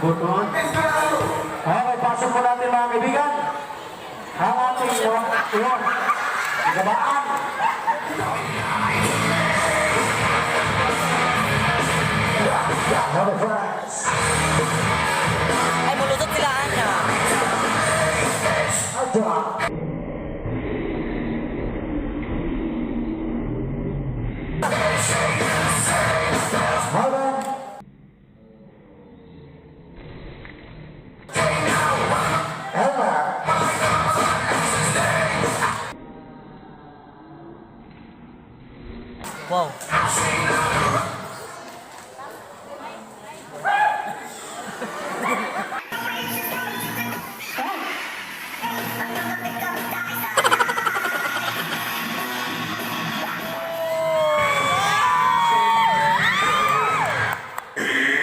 Buton. Okay, pasok po natin, mga kaibigan. Ang ating yun. Gabaan. Number first. Ay, mulusot sila, Ana. Adra. Marvin. Elmer. Wow.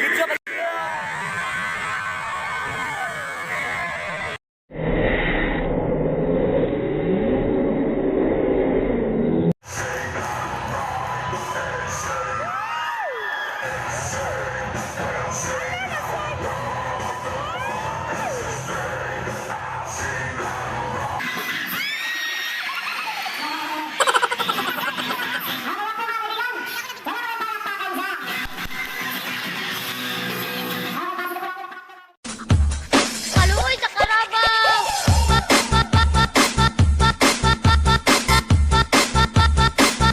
Video ba? Kaluoy sa karabaw!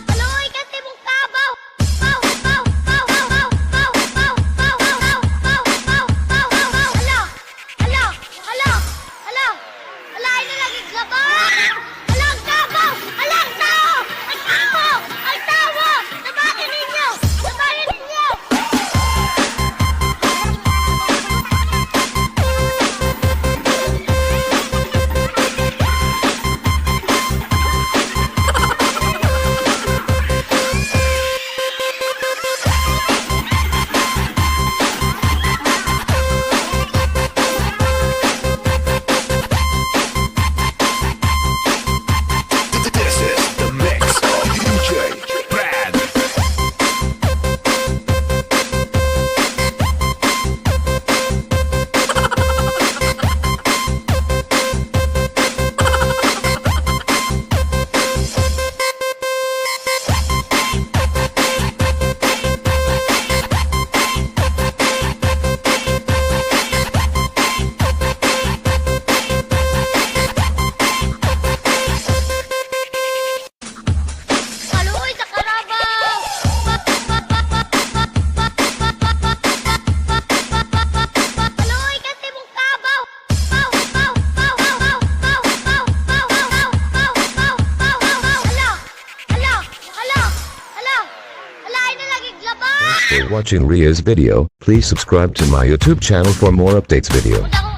Kaluoy kasi mong kabaw! Paw, paw, paw, paw, paw, paw, paw, paw, paw, paw, paw, paw, paw. Ala! Ala! Ala! Ala! Ala, ay nalagi glaba! Ala, ang kabaw! Ala, ang tao! Ang tao! Ang tao! Tabangin ninyo! Tabangin ninyo! This is the mix of DJ Brad. Kaluoy sa karabaw! Kaluoy kasi mong kabaw! Paw, paw, paw, paw, paw, paw, paw, paw, paw, paw, paw, paw. Ala! Ala! Ala! Ala! Ala, ay nalagi glaba! For watching Ria's video, please subscribe to my YouTube channel for more updates video. Unsa